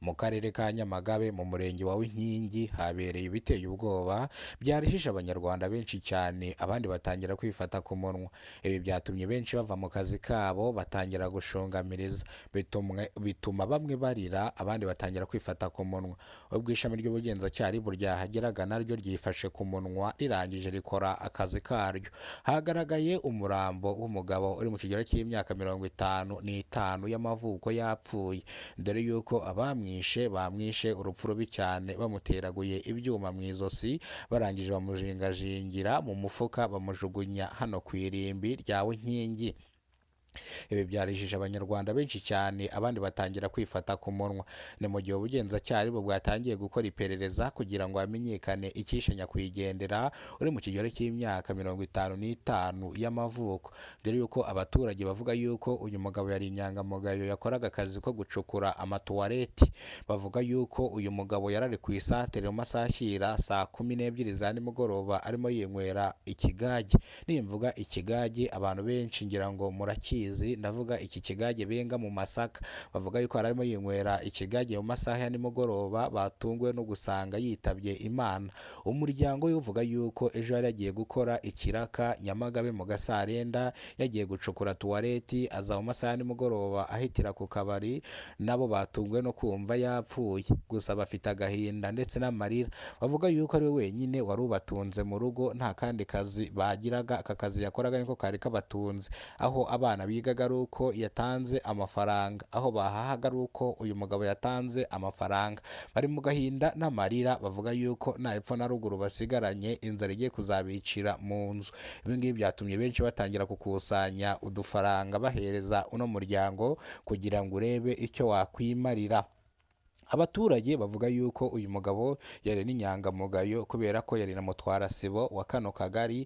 Mu karere ka Nyamagabe mu murenge wa Winkingi habereye ibiteye ubwoba byarishishe abanyarwanda benshi cyane, abandi batangira kwifata ku munwa. Ibi byatumye benshi bava mu kazi kabo batangira gushungamiriza, bituma bamwe barira abandi batangira kwifata ku munwa. Ubwo ishami ry'ubugenzacyaha RIB ryahageraga naryo ryifashe ku munwa rirangije rikora akazi karyo. Hagaragaye umurambo w'umugabo uri mu kigero cy'imyaka 55 y'amavuko yapfuye, dore yuko abamwishe bamwishe urupfu rubi cyane, bamuteraguye ibyuma mu izosi barangije bamujingajingira mu mufuka bamujugunya hano ku irimbi rya Winkingi. Ibi byarijije abanyarwanda benshi cyane, abandi batangira kwifata ku munwa. Ni mu gihe ubugenzacyaha aribwo bwatangiye gukora iperereza kugira ngo hamenyekane icyishe nyakwigendera uri mu kigero cy'imyaka 55 y'amavuko. Dore yuko abaturage bavuga yuko uyu mugabo yari inyangamugayo, yakoraga akazi ko gucukura amatuwareti. Bavuga yuko uyu mugabo yarari ku isantere mu masaha ashyira saa 12 za nimugoroba arimo yinywera ikigage. Nimvuga ikigage abantu benshi ngira ngo murakizi, ndavuga iki kigage benga mu masaka. Bavuga yuko yararimo yinywera ikigage mu masaha ya nimugoroba, batunguwe no gusanga yitabye Imana. Umuryango we uvuga yuko ejo yari yagiye gukora ikiraka Nyamagabe mu Gasarenda, yagiye gucukura tuwareti, aza mu masaha ya nimugoroba ahitira ku kabari, nabo batunguwe no kumva yapfuye. Gusa bafite agahinda ndetse n'amarira, bavuga yuko ari we wenyine wari ubatunze mu rugo, nta kandi kazi bagiraga, aka kazi yakoraga niko kari kabatunze. Aho abana bigaga ari uko yatanze amafaranga, aho bahahaga ari uko uyu mugabo yatanze amafaranga. Bari mu gahinda n'amarira, bavuga yuko nta epfo na ruguru basigaranye, inzara igiye kuzabicira mu nzu. Ibi ngibi byatumye benshi batangira gukusanya udufaranga bahereza uno muryango kugira ngo urebe icyo wakwimarira. Abaturage bavuga yuko uyu mugabo yari n'inyangamugayo kubera ko yari na mutwarasibo wa kano kagari,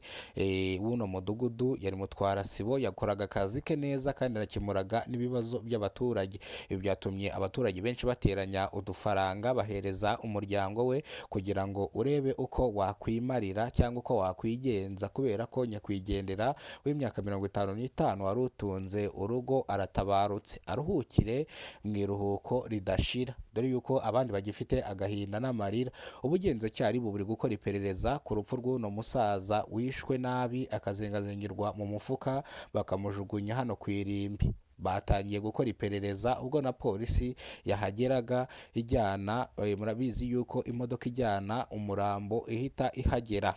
w'uno mudugudu, yari mutwarasibo, yakoraga akazi ke neza kandi anakemuraga n'ibibazo by'abaturage. Ibi byatumye abaturage benshi bateranya udufaranga bahereza umuryango we kugira ngo urebe uko wakwimarira cyangwa uko wakwigenza, kubera ko nyakwigendera w'imyaka 55 wari utunze urugo aratabarutse, aruhukire mu iruhuko ridashira. Dore yuko abandi bagifite agahinda n'amarira. Ubugenzacyaha RIB buri gukora iperereza ku rupfu rw'uno musaza wishwe nabi akazingazingirwa mu mufuka bakamujugunya hano ku irimbi. Batangiye gukora iperereza ubwo na polisi yahageraga ijyana, murabizi yuko imodoka ijyana umurambo ihita ihagera.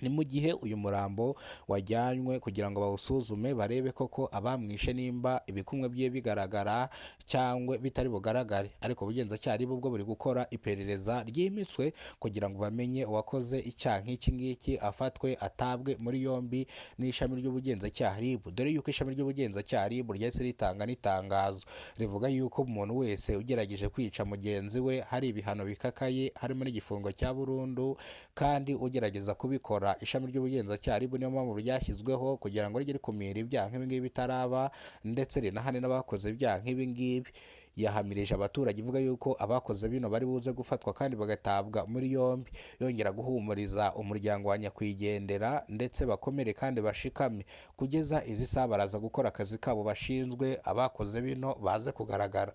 Ni mu gihe uyu murambo wajyanywe kugira ngo bawusuzume barebe koko abamwishe nimba ibikumwe bye bigaragara cyangwa bitari bugaragare, ariko ubugenzacyaha RIB bwo buri gukora iperereza ryimbitse kugira ngo bamenye uwakoze icyaha nk'iki ngiki afatwe atabwe muri yombi n'ishami ry'ubugenzacyaha RIB. Dore yuko ishami ry'ubugenzacyaha RIB ryahise ritanga n'itangazo rivuga yuko umuntu wese ugerageje kwica mugenzi we hari ibihano bikakaye harimo n'igifungo cya burundu, kandi ugerageza kubikora ishami ry'ubugenzacyaha RIB niyo mpamvu ryashyizweho kugira ngo rijye rikumira ibyaha nk'ibi ngibi bitaraba, ndetse rinahane n'abakoze ibyaha nk'ibi ngibi. Yahamirije abaturage ivuga yuko abakoze bino bari buze gufatwa kandi bagatabwa muri yombi, yongera guhumuriza umuryango wa nyakwigendera ndetse bakomere kandi bashikame kugeza izi saha baraza gukora akazi kabo bashinzwe, abakoze bino baze kugaragara.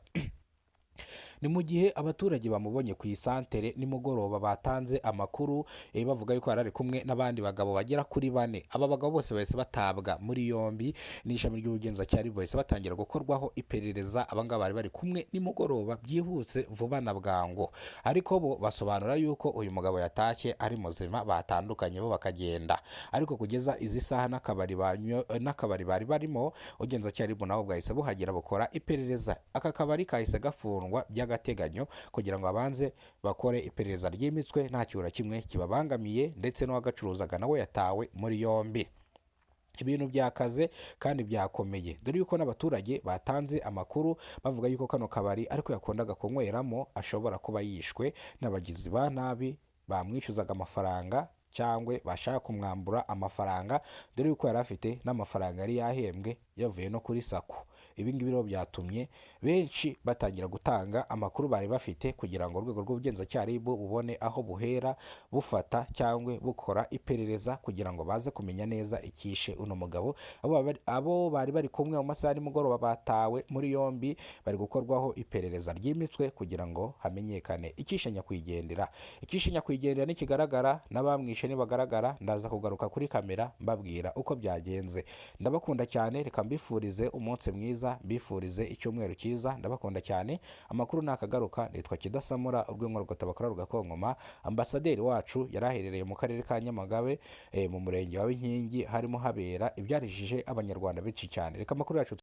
Ni mu gihe abaturage bamubonye ku isantere nimugoroba batanze amakuru, bavuga yuko yari ari kumwe n'abandi bagabo bagera kuri 4. Aba bagabo bose bahise batabwa muri yombi n'ishami ry'ubugenzacyaha RIB, bahise batangira gukorwaho iperereza. Aba ngaba bari bari kumwe nimugoroba byihuse vuba na bwangu, ariko bo basobanura yuko uyu mugabo yatashye ari muzima, batandukanye bo bakagenda. Ariko kugeza izi saha n'akabari bari barimo, ubugenzacyaha RIB nabo bwahise buhagera bukora iperereza. Aka kabari kahise gafungwa by'agateganyo kugira ngo abanze bakore iperereza ryimbitswe, nta cyura kimwe kibabangamiye, ndetse n'uwagacuruzaga nawe yatawe muri yombi. Ibintu byakaze kandi byakomeye, dore yuko n'abaturage batanze amakuru bavuga yuko kano kabari ariko yakundaga kunyweramo ashobora kuba yishwe n'abagizi ba nabi bamwishyuzaga amafaranga cyangwa bashaka kumwambura amafaranga, dore yuko yari afite n'amafaranga yari yahembwe yavuye no kuri sako. Ibi ngibi rero byatumye benshi batangira gutanga amakuru bari bafite kugira ngo urwego rw'ubugenzacyaha RIB bubone aho buhera bufata cyangwa bukora iperereza kugira ngo baze kumenya neza icyishe uno mugabo. Abo bari bari kumwe mu masaha ya nimugoroba batawe muri yombi, bari gukorwaho iperereza ryimbitswe kugira ngo hamenyekane icyishe nyakwigendera. Icyishe nyakwigendera nikigaragara n'abamwishe nibagaragara, ndaza kugaruka kuri kamera mbabwira uko byagenze. Ndabakunda cyane, reka mbifurize umunsi mwiza, mbifurize icyumweru cyiza, ndabakunda cyane. Amakuru nakagaruka. Nitwa Kidasamura, urwego rugatabakora rugakonkoma. Ambasaderi wacu yari aherereye mu karere ka Nyamagabe, mu murenge wa Winkingi, harimo habera ibyarijije Abanyarwanda benshi cyane. Reka amakuru yacu.